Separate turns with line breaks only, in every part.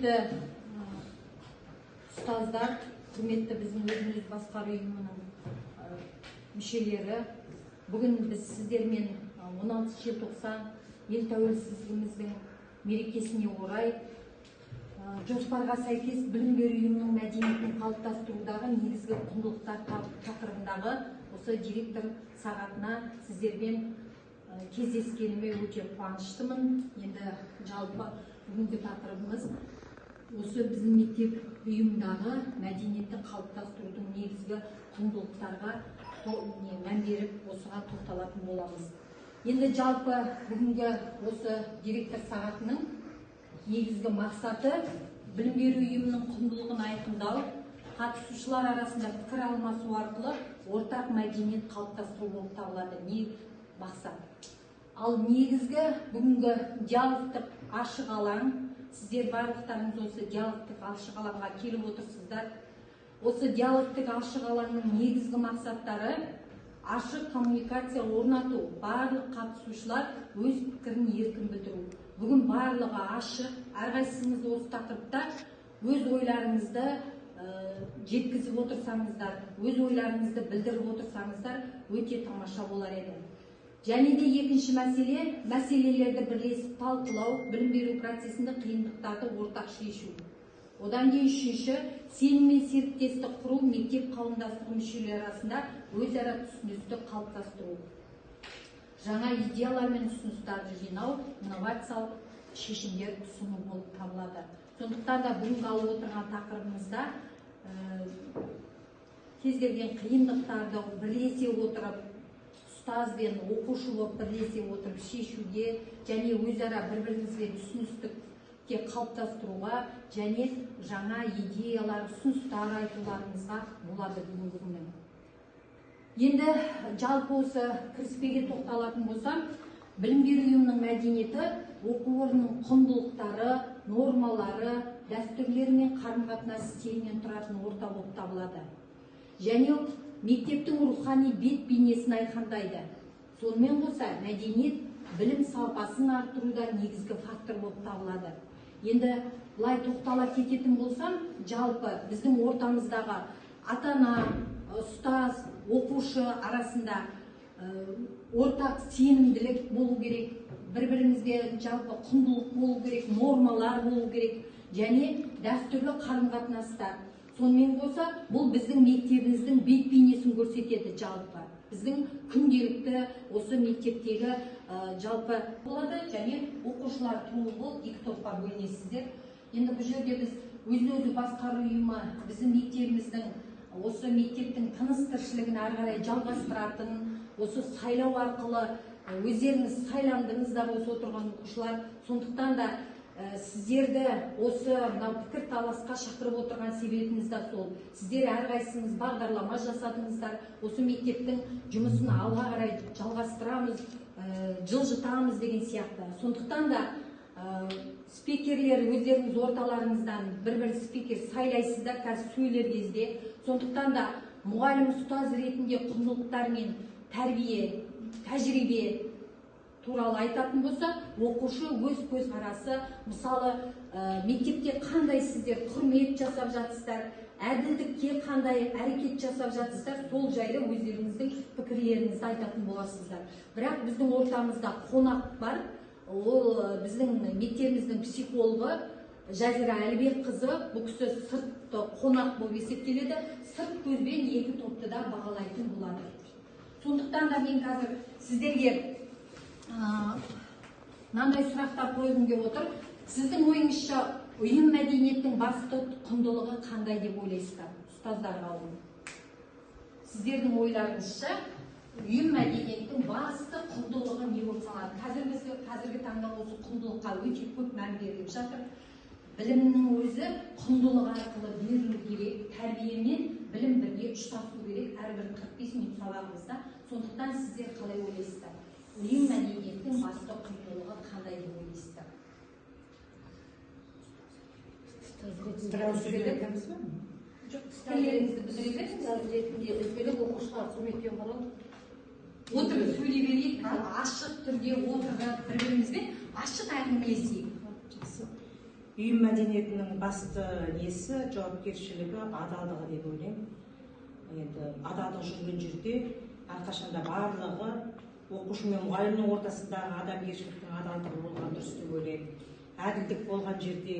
Құрметті ұстаздар, құрметті біздің өзін-өзі басқару ұйымының мүшелері, бүгін біз сіздермен 16 желтоқсан ел тәуелсіздігіміздің мерекесіне орай жоспарға сәйкес білім беру ұйымының мәдениетін қалыптастырудағы негізгі құндылықтар тақырыбындағы осы директор сағатына сіздермен кездескеніме өте қуаныштымын. Енді жалпы бүгінгі тақырыбымыз осы біздің мектеп ұйымындағы мәдениетті қалыптастырудың негізгі құндылықтарға мән беріп, осыған тоқталатын боламыз. Енді жалпы бүгінгі осы директор сағатының негізгі мақсаты білім беру ұйымының құндылығын айқындау, қатысушылар арасында пікір алмасу арқылы ортақ мәдениет қалыптастыру болып табылады. Не мақсат? Ал негізгі бүгінгі диалогтық ашық алаң, сіздер барлықтарыңыз осы диалогтық ашық алаңға келіп отырсыздар. Осы диалогтық ашық алаңның негізгі мақсаттары ашық коммуникация орнату, барлық қатысушылар өз пікірін еркін білдіру. Бүгін барлығы ашық, әрқайсыңыз осы тақырыпта өз ойларыңызды жеткізіп отырсаңыздар, өз ойларыңызды білдіріп отырсаңыздар, өте тамаша болар еді. Және де екінші мәселе, мәселелерді бірлесіп талқылау, білім беру процесінде қиындықтарды ортақ шешу. Одан кейін үшінші, сенім мен серіктестік құру, мектеп қауымдастығы мүшелері арасында өзара түсіністік қалыптастыру. Жаңа идеялар мен ұсыныстарды жинау, инновациялық шешімдер ұсыну болып табылады. Сондықтан да бүгінгі алып отырған тақырыбымызда кез келген қиындықтарды бірлесе отырып, ұстаз бен оқушы болып бірлесе отырып шешуге және өзара бір-бірімізбен түсіністікке қалыптастыруға және жаңа идеялар, ұсыныстар айтуларыңызға болады бүгінгі күні. Енді жалпы осы кіріспеге тоқталатын болсам, білім беру ұйымының мәдениеті оқу орнының құндылықтары, нормалары, дәстүрлері мен қарым-қатынас стилінен тұратын орта болып табылады. Және мектептің рухани бет бейнесін айқындайды. Сонымен қоса мәдениет білім сапасын арттыруда негізгі фактор болып табылады. Енді былай тоқтала кететін болсам, жалпы біздің ортамыздағы ата-ана, ұстаз, оқушы арасында ортақ сенімділік болу керек, бір-бірімізге жалпы құндылық болу керек, нормалар болу керек және дәстүрлі қарым-қатынастар. Сонымен қоса, бұл біздің мектебіміздің бет бейнесін көрсетеді жалпы. Біздің күнделікті осы мектептегі жалпы болады және оқушылар толық болып екі топқа бөлінесіздер. Енді бұл жерде біз өзін-өзі басқару ұйымы біздің мектебіміздің осы мектептің тыныс тіршілігін әрі қарай жалғастыратын, осы сайлау арқылы өздеріңіз сайландыңыздар осы отырған оқушылар. Сондықтан да сіздерді осы мынау пікір таласқа шақырып отырған себебіміз де сол. Сіздер әрқайсыңыз бағдарлама жасадыңыздар, осы мектептің жұмысын алға қарай жалғастырамыз, жылжытамыз деген сияқты. Сондықтан да спикерлер өздеріңіз орталарыңыздан бір-бір спикер сайлайсыздар қазір сөйлер кезде. Сондықтан да мұғалім ұстаз ретінде құндылықтар мен тәрбие, тәжірибе туралы айтатын болса, оқушы өз көзқарасы, мысалы, мектепте қандай сіздер құрмет жасап жатсыздар, әділдікке қандай әрекет жасап жатсыздар, сол жайлы өздеріңіздің пікірлеріңізді айтатын боласыздар. Бірақ біздің ортамызда қонақ бар, ол біздің мектебіміздің психологы Жазира Әлібекқызы. Бұл кісі сыртты қонақ болып есептеледі, сырт көзбен екі топты да бағалайтын болады. Сондықтан да мен қазір сіздерге мынандай сұрақтар қойғым келіп отыр. Сіздің ойыңызша ұйым мәдениеттің басты құндылығы қандай деп ойлайсыздар, ұстаздар қауымы? Сіздердің ойларыңызша ұйым мәдениеттің басты құндылығы не болып саналады? Қазіргі таңда осы құндылыққа өте көп мән беріліп жатыр. Білімнің өзі құндылық арқылы берілу керек, тәрбие мен білім бірге ұштасу керек әрбір 45 минут сабағымызда. Сондықтан сіздер қалай ойлайсыздар? Ұйым мәдениеттің басты құндылығы қандай деп ойлайсыздар? Жоқ, пікірлеріңізді білдіре беріңіз.
Ұстаз ретінде ізгілік, оқушылар құрметпен қарау.
Отырып сөйлей берейік, ашық түрде отырып бір-бірімізбен ашық әңгімелесейік.
Жақсы.
Ұйым мәдениетінің басты несі, жауапкершілігі, адалдығы деп ойлаймын. Енді адалдық жүрген жерде әрқашанда барлығы оқушы мен мұғалімнің ортасындағы адамгершіліктің адалдығы болған дұрыс деп ойлаймын. Әділдік болған жерде,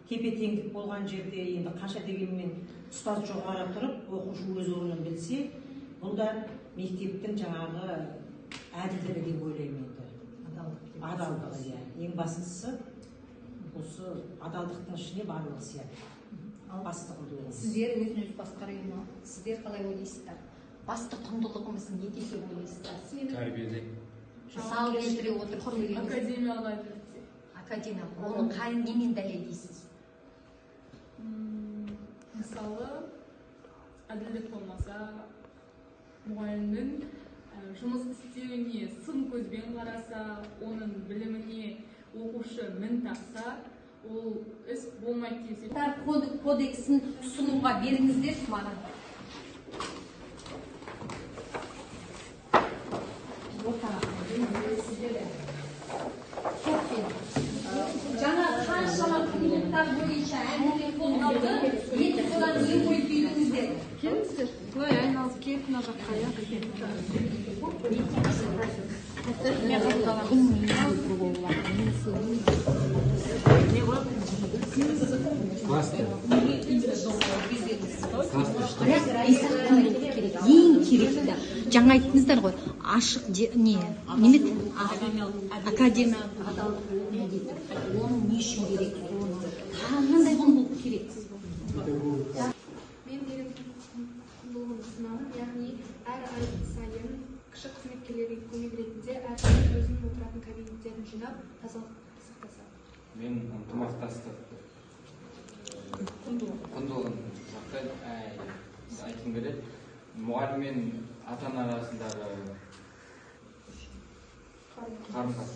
тепе-теңдік болған жерде, енді қанша дегенмен ұстаз жоғары тұрып, оқушы өз орнын білсе, бұл да мектептің жаңағы әділдігі деп ойлаймын енді. Адалдығы, иә. Ең бастысы осы адалдықтың ішіне барлығы сияды. Басты құндылығы.
Сіздер өзін-өзі басқару ұйымы, сіздер қалай ойлайсыздар? Басты құндылығымыз не деп ойлайсыздар?
Тәрбиеде.
Мысал келтіре отырып сөйлеңіз.
Академиялық әділдік.
Академиялық. Оны қай немен дәлелдейсіз?
Мысалы, әділдік болмаса, мұғалімнің жұмыс істеуіне сын көзбен қараса, оның біліміне оқушы мін тақса, ол іс болмайды деп есептеймін.
Кодексін ұсынуға беріңіздерші маған. Жаңа қаншама құндылықтар бойынша әңгіме қозғалды, енді содан не ой түйдіңіздер?
Келіңіздер, былай айналып келіп мына жаққа, иә.
Классно.
Бірақ бес-ақ құндылық керек, ең керекті. Жаңа айттыңыздар ғой, ашық не, неме академиялық адалдық міндеті. Оның не үшін керек? Қандай құндылық керек?
Мен деген құндылығын ұсынамын, яғни әр ай сайын кіші қызметкерлерге көмек ретінде әркім өзінің отыратын кабинеттерін жинап, тазалық сақтаса.
Мен ынтымақтастық құндылығын сақтай айтқым келеді. Мұғалім мен ата-ана арасындағы қарым-қатынас.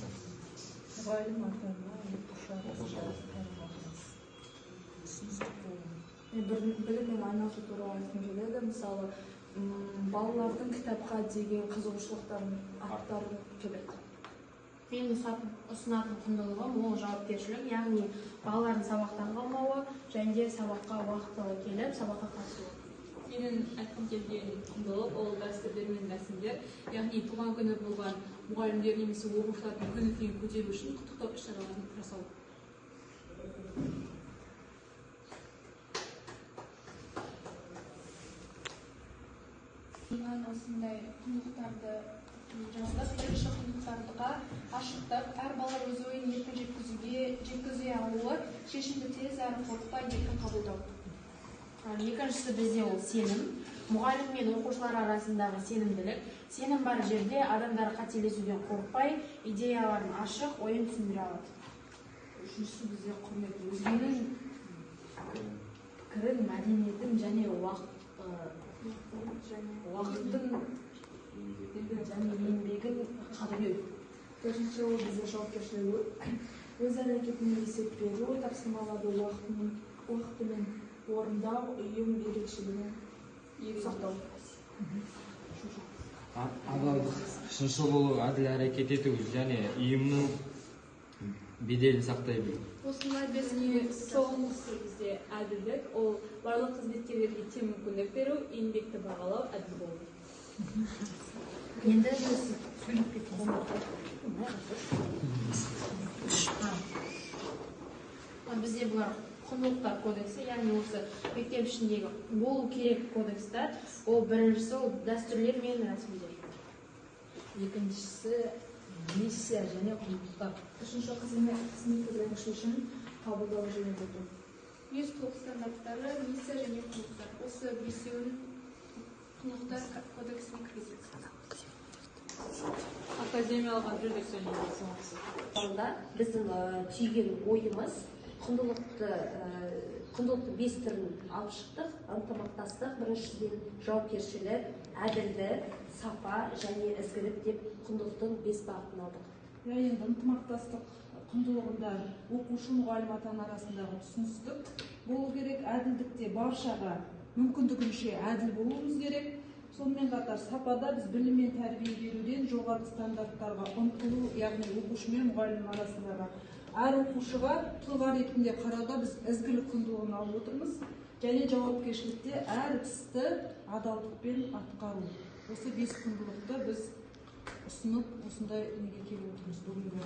Мұғалім, ата-ана, оқушы
Оқушы
арасындағы қарым-қатынас. Түсіністік болу. Мен біліммен айналысу туралы айтқым келеді. Мысалы, балалардың кітапқа деген қызығушылықтарын арттыру келеді.
Мен ұсынатын құндылығым ол жауапкершілік, яғни балалардың сабақтан қалмауы және де сабаққа уақытылы келіп, сабаққа қатысуы.
Менің айтқым келген құндылық ол дәстүрлер мен рәсімдер, яғни туған күні болған мұғалімдер немесе оқушылардың көңіл күйін көтеру үшін құттықтау іс-шараларын жасау.
Маған осындай құндылықтарды жаздық. Бірінші құндылықтарға ашықтық, әр бала өз ойын еркін жеткізе алуы, шешімді тез әрі қорықпай еркін қабылдау.
Екіншісі бізде ол сенім. Мұғалім мен оқушылар арасындағы сенімділік. Сенім бар жерде адамдар қателесуден қорықпай, идеяларын ашық, ойын түсіндіре алады.
Үшіншісі бізде құрмет. Өзгенің пікірін, мәдениетін және уақыттың және еңбегін қадірлеу.
Төртінші ол бізде жауапкершілік. Өз әрекетіне есеп беру, тапсырмаларды уақытымен орындау, ұйым ерекшелігін сақтау.
Адалдық, шыншыл болу, әділ әрекет ету және ұйымның беделін сақтай білу.
Осындай бес
Соңғысы бізде әділдік, ол барлық қызметкерлерге тең мүмкіндік беру, еңбекті бағалау, әділ болу.
Енді сөйлеп кетіңіз.
Бізде бұлар құндылықтар кодексі, яғни осы мектеп ішіндегі болу керек кодекстер. Ол біріншісі ол дәстүрлер мен рәсімдер.
Екіншісі миссия және құндылықтар.
Үшінші қызметкерлердің шешім қабылдау жеңілдету. Мінез-құлық стандарттары, миссия және құндылықтар. Осы бесеуін құндылықтар кодексіне кіргізеді.
Академиялық әділдік және соңғысы.
Онда біздің түйген ойымыз құндылықты бес түрін алып шықтық. Ынтымақтастық, біріншіден жауапкершілік, әділдік, сапа және ізгілік деп құндылықтың бес бағытын алдық.
Енді ынтымақтастық құндылығында оқушы мұғалім ата-ана арасындағы түсіністік болу керек, әділдікте баршаға мүмкіндігінше әділ болуымыз керек. Сонымен қатар сапада біз білім мен тәрбие беруден жоғары стандарттарға ұмтылу, яғни оқушы мен мұғалім арасындағы Әр оқушыға тұлға ретінде қарауда біз ізгілік құндылығын алып отырмыз және жауапкершілікте әр істі адалдықпен атқару. Осы 5 құндылықты біз ұсынып, осындай неге келіп отырмыз бүгінгі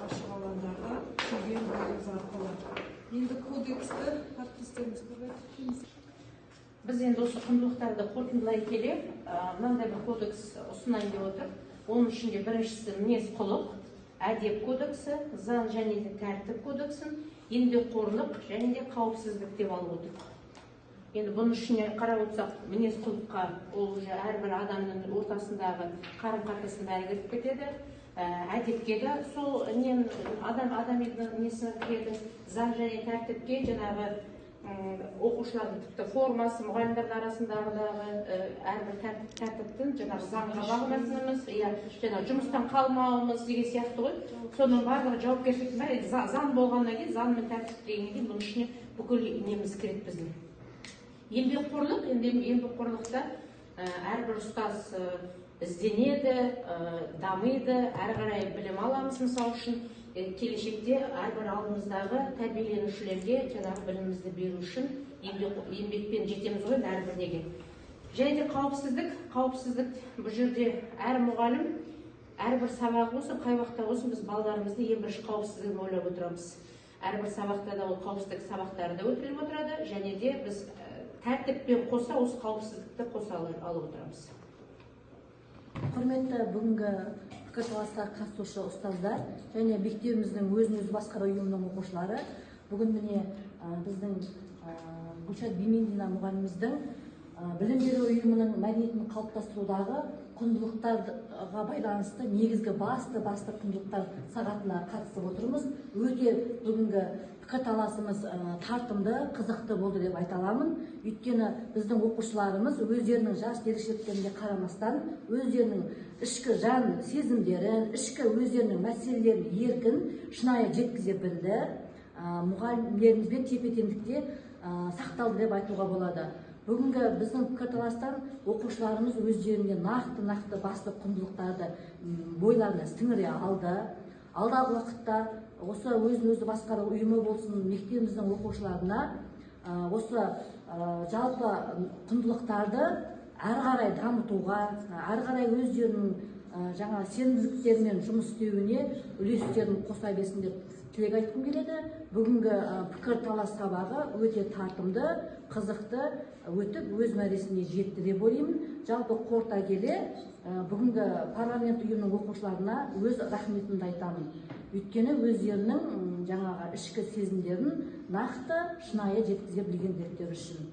ашық алаңдағы келген ойымыз арқылы. Енді кодексті әріптестеріміз көп айтып кетеміз.
Біз енді осы құндылықтарды қорытындылай келе мынандай бір кодекс ұсынайын деп отыр. Оның ішінде біріншісі мінез құлық, әдеп кодексі, заң және де тәртіп кодексін, еңбекқорлық және де қауіпсіздік деп алып отырмыз. Енді бұның ішіне қарап отырсақ, мінез құлыққа ол уже әрбір адамның ортасындағы қарым-қатынастың бәрі кіріп кетеді. Әдепке де сол нен адам адамның несіне кіреді, заң және тәртіпке жаңағы оқушылардың тіпті формасы, мұғалімдердің арасындағы әрбір тәртіптің жаңағы заңға бағынатынымыз, жаңағы жұмыстан қалмауымыз деген сияқты ғой. Соның барлығы жауапкершіліктің бәрі заң болғаннан кейін, заң мен тәртіп дегеннен кейін бұның ішіне бүкіл неміз кіреді біздің. Еңбекқорлық, енді еңбекқорлықта әрбір ұстаз ізденеді, дамиды, әрі қарай білім аламыз, мысал үшін келешекте әрбір алдымыздағы тәрбиеленушілерге жаңағы білімімізді беру үшін еңбекпен жетеміз ғой әрбір неге. Және де қауіпсіздік, қауіпсіздік бұл жерде әр мұғалім әрбір сабағы болсын, қай уақытта болсын біз балаларымызды ең бірінші қауіпсіздігін ойлап отырамыз. Әрбір сабақта да ол қауіпсіздік сабақтары да өтіліп отырады, және де біз тәртіппен қоса осы қауіпсіздікті қоса алып отырамыз.
Құрметті бүгінгі пікірталасқа қатысушы ұстаздар және мектебіміздің өзін-өзі басқару ұйымының оқушылары, бүгін міне біздің Гүлшат Бимендина мұғаліміміздің білім беру ұйымының мәдениетін қалыптастырудағы құндылықтарға байланысты негізгі басты құндылықтар сағатына қатысып отырмыз. Өте бүгінгі пікірталасымыз тартымды, қызықты болды деп айта аламын. Өйткені біздің оқушыларымыз өздерінің жас ерекшеліктеріне қарамастан өздерінің ішкі жан сезімдерін, ішкі өздерінің мәселелерін еркін, шынайы жеткізе білді. Мұғалімдерімізбен тепе-теңдікте сақталды деп айтуға болады. Бүгінгі біздің пікірталастан оқушыларымыз өздеріне нақты басты құндылықтарды бойларына сіңіре алды. Алдағы уақытта осы өзін-өзі басқару ұйымы болсын, мектебіміздің оқушыларына осы жалпы құндылықтарды әрі қарай дамытуға, әрі қарай өздерінің жаңа сенімділіктерімен жұмыс істеуіне үлестерін қоса берсін деп тілек айтқым келеді. Бүгінгі пікірталас сабағы өте тартымды, қызықты өтіп, өз мәресіне жетті деп ойлаймын. Жалпы қорыта келе бүгінгі парламент ұйымының оқушыларына өз рахметімді айтамын. Өйткені өздерінің жаңағы ішкі сезімдерін нақты, шынайы жеткізе білгендіктері үшін.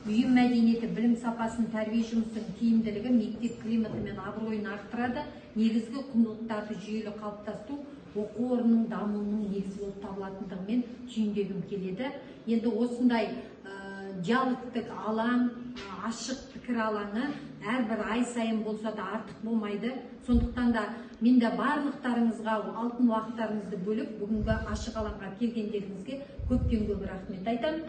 Ұйым мәдениеті білім сапасын, тәрбие жұмысының тиімділігі, мектеп климаты мен абыройын арттырады. Негізгі құндылықтарды жүйелі қалыптастыру оқу орнының дамуының негізі болып табылатындығымен түйіндегім келеді. Енді осындай диалогтік алаң, ашық пікір алаңы әрбір ай сайын болса да артық болмайды. Сондықтан да мен де барлықтарыңызға алтын уақыттарыңызды бөліп, бүгінгі ашық алаңға келгендеріңізге көптен көп рахмет айтамын.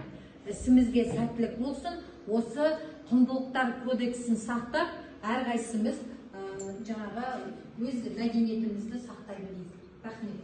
Ісімізге сәттілік болсын. Осы құндылықтар кодексін сақтап, әрқайсымыз жаңағы өз мәдениетімізді сақтай білейік. Рахмет.